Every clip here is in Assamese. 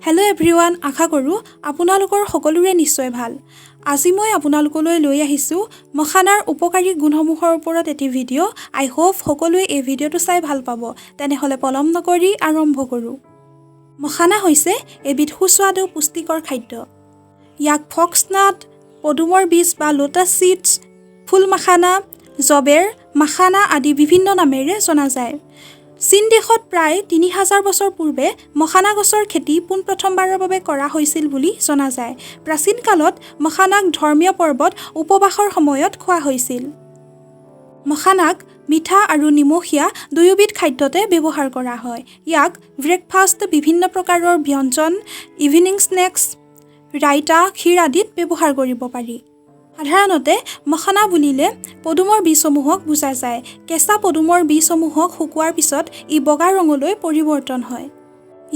হেল্ল' এভৰিৱান, আশা কৰোঁ আপোনালোকৰ সকলোৰে নিশ্চয় ভাল। আজি মই আপোনালোকলৈ লৈ আহিছোঁ মখানাৰ উপকাৰী গুণসমূহৰ ওপৰত এটি ভিডিঅ'। আই হোপ সকলোৱে এই ভিডিঅ'টো চাই ভাল পাব। তেনেহ'লে পলম নকৰি আৰম্ভ কৰোঁ। মখানা হৈছে এবিধ সুস্বাদু পুষ্টিকৰ খাদ্য। ইয়াক ফক্সনাট, পদুমৰ বীজ বা লোটাছ চিডছ, ফুল মাখানা, জবেৰ মাখানা আদি বিভিন্ন নামেৰে জনা যায়। চীন দেশত প্ৰায় 3000 বছৰ পূৰ্বে মখানা গছৰ খেতি পোনপ্ৰথমবাৰৰ বাবে কৰা হৈছিল বুলি জনা যায়। প্ৰাচীন কালত মখানাক ধৰ্মীয় পৰ্বত উপবাসৰ সময়ত খোৱা হৈছিল। মখানাক মিঠা আৰু নিমখীয়া দুয়োবিধ খাদ্যতে ব্যৱহাৰ কৰা হয়। ইয়াক ব্ৰেকফাষ্ট, বিভিন্ন প্ৰকাৰৰ ব্যঞ্জন, ইভিনিং স্নেক্স, ৰাইতা, ক্ষীৰ আদিত ব্যৱহাৰ কৰিব পাৰি। সাধাৰণতে মখানা বুলিলে পদুমৰ বীজসমূহক বুজা যায়। কেঁচা পদুমৰ বীজসমূহক শুকোৱাৰ পিছত ই বগা ৰঙলৈ পৰিৱৰ্তন হয়।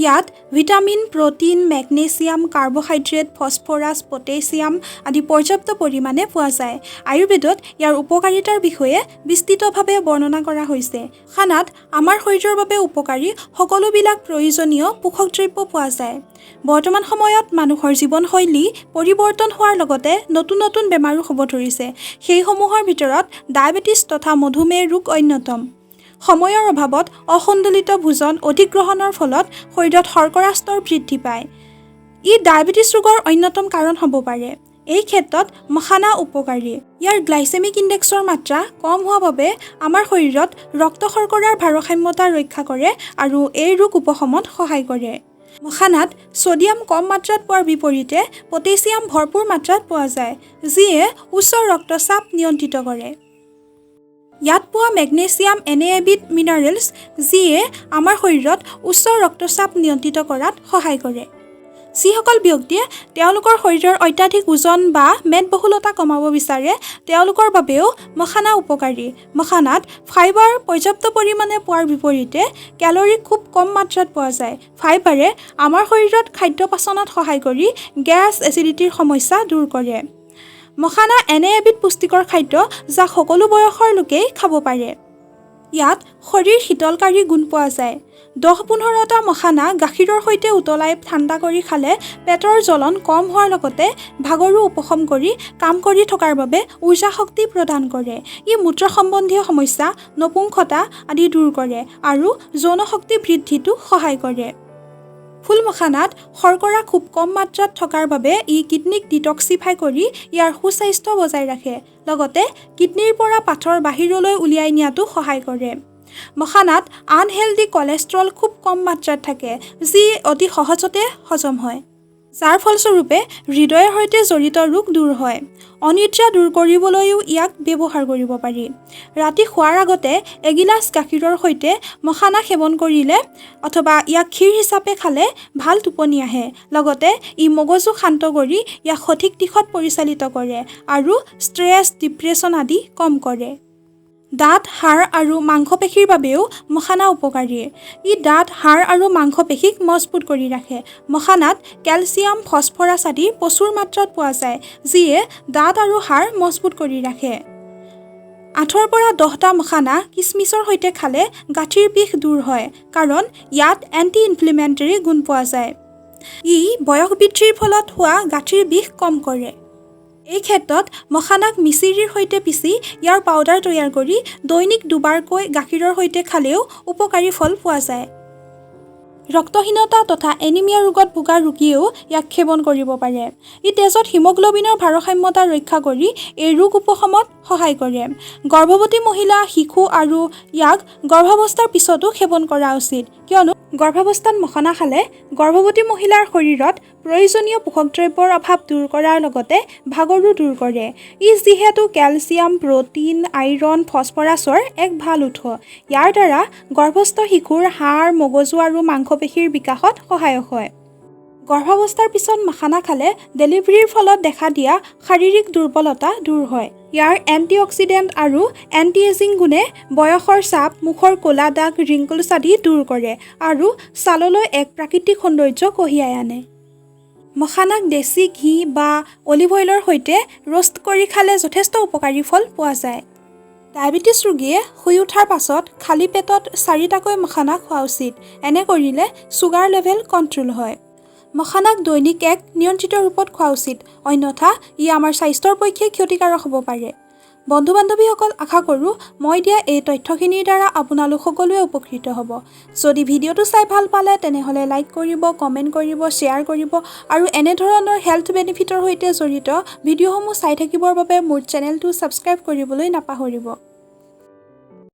ইয়াত vitamin, protein, magnesium, carbohydrate, phosphorus, potassium আদি পৰ্যাপ্ত পৰিমাণে পোৱা যায়। আয়ুৰ্বেদত ইয়াৰ উপকাৰিতাৰ বিষয়ে বিস্তৃতভাৱে বৰ্ণনা কৰা হৈছে। মখানাত আমাৰ শৰীৰৰ বাবে উপকাৰী সকলোবিলাক প্ৰয়োজনীয় পোষক দ্ৰব্য পোৱা যায়। বৰ্তমান সময়ত মানুহৰ জীৱনশৈলী পৰিৱৰ্তন হোৱাৰ লগতে নতুন নতুন বেমাৰো হ'ব ধৰিছে। সেইসমূহৰ ভিতৰত ডায়েবেটিছ তথা মধুমেহ ৰোগ অন্যতম। সময়ৰ অভাৱত অসন্তুলিত ভোজন অধিক গ্ৰহণৰ ফলত শৰীৰত শৰ্কৰা স্তৰ বৃদ্ধি পায়। ই ডায়েবেটিছ ৰোগৰ অন্যতম কাৰণ হ'ব পাৰে। এই ক্ষেত্ৰত মখানা উপকাৰী। ইয়াৰ গ্লাইচেমিক ইণ্ডেক্সৰ মাত্ৰা কম হোৱা বাবে আমাৰ শৰীৰত ৰক্ত শৰ্কৰাৰ ভাৰসাম্যতা ৰক্ষা কৰে আৰু এই ৰোগ উপশমত সহায় কৰে। মখানাত ছ'ডিয়াম কম মাত্ৰাত পোৱাৰ বিপৰীতে পটেছিয়াম ভৰপূৰ মাত্ৰাত পোৱা যায়, যিয়ে উচ্চ ৰক্তচাপ নিয়ন্ত্ৰিত কৰে। ইয়াত পোৱা মেগনেছিয়াম এনে এবিধ মিনাৰেলছ, যিয়ে আমাৰ শৰীৰত উচ্চ ৰক্তচাপ নিয়ন্ত্ৰিত কৰাত সহায় কৰে। যিসকল ব্যক্তিয়ে তেওঁলোকৰ শৰীৰৰ অত্যাধিক ওজন বা মেদবহুলতা কমাব বিচাৰে, তেওঁলোকৰ বাবেও মখানা উপকাৰী। মখানাত ফাইবাৰ পৰ্যাপ্ত পৰিমাণে পোৱাৰ বিপৰীতে কেলৰি খুব কম মাত্ৰাত পোৱা যায়। ফাইবাৰে আমাৰ শৰীৰত খাদ্য পাচনত সহায় কৰি গেছ, এচিডিটিৰ সমস্যা দূৰ কৰে। মখানা এনে এবিধ পুষ্টিকৰ খাদ্য, যাক সকলো বয়সৰ লোকেই খাব পাৰে। ইয়াত শৰীৰ শীতলকাৰী গুণ পোৱা যায়। 10-15টা মখানা গাখীৰৰ সৈতে উতলাই ঠাণ্ডা কৰি খালে পেটৰ জ্বলন কম হোৱাৰ লগতে ভাগৰো উপশম কৰি কাম কৰি থকাৰ বাবে উৰ্জা শক্তি প্ৰদান কৰে। ই মূত্ৰ সম্বন্ধীয় সমস্যা, নপুংসতা আদি দূৰ কৰে আৰু যৌন শক্তি বৃদ্ধিতো সহায় কৰে। ফুল মখানাত শৰ্কৰা খুব কম মাত্ৰাত থকাৰ বাবে ই কিডনীক ডিটক্সিফাই কৰি ইয়াৰ সুস্বাস্থ্য বজাই ৰাখে, লগতে কিডনীৰ পৰা পাথৰ বাহিৰলৈ উলিয়াই নিয়াতো সহায় কৰে। মখানাত আনহেল্ডি কলেষ্ট্ৰল খুব কম মাত্ৰাত থাকে, যি অতি সহজতে হজম হয়, যাৰ ফলস্বৰূপে হৃদয়ৰ সৈতে জড়িত ৰোগ দূৰ হয়। অনিদ্ৰা দূৰ কৰিবলৈও ইয়াক ব্যৱহাৰ কৰিব পাৰি। ৰাতি শোৱাৰ আগতে এগিলাচ গাখীৰৰ সৈতে মখানা সেৱন কৰিলে অথবা ইয়াক ক্ষীৰ হিচাপে খালে ভাল টোপনি আহে। লগতে ই মগজু শান্ত কৰি ইয়াক সঠিক দিশত পৰিচালিত কৰে আৰু ষ্ট্ৰেছ, ডিপ্ৰেছন আদি কম কৰে। দাঁত, হাড় আৰু মাংসপেশীৰ বাবেও মখানা উপকাৰী। ই দাঁত, হাড় আৰু মাংসপেশীক মজবুত কৰি ৰাখে। মখানাত কেলছিয়াম, ফছফৰাছ আদি প্ৰচুৰ মাত্ৰাত পোৱা যায়, যিয়ে দাঁত আৰু হাড় মজবুত কৰি ৰাখে। 8ৰ পৰা 10টা মখানা কিচমিচৰ সৈতে খালে গাঁঠিৰ বিষ দূৰ হয়, কাৰণ ইয়াত এণ্টি ইনফ্লেমেটৰী গুণ পোৱা যায়। ই বয়স বৃদ্ধিৰ ফলত হোৱা গাঁঠিৰ বিষ কম কৰে। এই ক্ষেত্ৰত মখানাক মিচিৰিৰ সৈতে পিচি ইয়াৰ পাউডাৰ তৈয়াৰ কৰি দৈনিক দুবাৰকৈ গাখীৰৰ সৈতে খালেও উপকাৰী ফল পোৱা যায়। ৰক্তহীনতা তথা এনিমিয়া ৰোগত ভোগা ৰোগীয়েও ইয়াক সেৱন কৰিব পাৰে। ই তেজত হিমগ্ল'বিনৰ ভাৰসাম্যতা ৰক্ষা কৰি এই ৰোগ উপশমত সহায় কৰে। গৰ্ভৱতী মহিলা, শিশু আৰু ইয়াক গৰ্ভাৱস্থাৰ পিছতো সেৱন কৰা উচিত, কিয়নো গৰ্ভাৱস্থাত মখানা খালে গৰ্ভৱতী মহিলাৰ শৰীৰত প্ৰয়োজনীয় পোষক দ্ৰব্যৰ অভাৱ দূৰ কৰাৰ লগতে ভাগৰো দূৰ কৰে। ই যিহেতু কেলছিয়াম, প্ৰ'টিন, আইৰণ, ফছফৰাছৰ এক ভাল উৎস, ইয়াৰ দ্বাৰা গৰ্ভস্থ শিশুৰ হাড়, মগজু আৰু মাংসপেশীৰ বিকাশত সহায়ক হয়। গৰ্ভাৱস্থাৰ পিছত মখানা খালে ডেলিভাৰীৰ ফলত দেখা দিয়া শাৰীৰিক দুৰ্বলতা দূৰ হয়। ইয়াৰ এণ্টি অক্সিডেণ্ট আৰু এণ্টি এজিং গুণে বয়সৰ চাপ, মুখৰ ক'লা দাগ, ৰিংকলছ আদি দূৰ কৰে আৰু ছাললৈ এক প্ৰাকৃতিক সৌন্দৰ্য কঢ়িয়াই আনে। মখানাক দেশী ঘি বা অলিভ অইলৰ সৈতে ৰোষ্ট কৰি খালে যথেষ্ট উপকাৰী ফল পোৱা যায়। ডায়েবেটিছ ৰোগীয়ে শুই উঠাৰ পাছত খালী পেটত চাৰিটাকৈ মখানা খোৱা উচিত। এনে কৰিলে চুগাৰ লেভেল কণ্ট্ৰল হয়। মখানাক দৈনিক এক নিয়ন্ত্ৰিত ৰূপত খোৱা উচিত, অন্যথা ই আমাৰ স্বাস্থ্যৰ পক্ষে ক্ষতিকাৰক হ'ব পাৰে। বন্ধু বান্ধৱীসকল, আশা কৰোঁ মই দিয়া এই তথ্যখিনিৰ দ্বাৰা আপোনালোক সকলোৱে উপকৃত হ'ব। যদি ভিডিঅ'টো চাই ভাল পালে, তেনেহ'লে লাইক কৰিব, কমেণ্ট কৰিব, শ্বেয়াৰ কৰিব আৰু এনেধৰণৰ হেল্থ বেনিফিটৰ সৈতে জড়িত ভিডিঅ'সমূহ চাই থাকিবৰ বাবে মোৰ চেনেলটো ছাবস্ক্ৰাইব কৰিবলৈ নাপাহৰিব।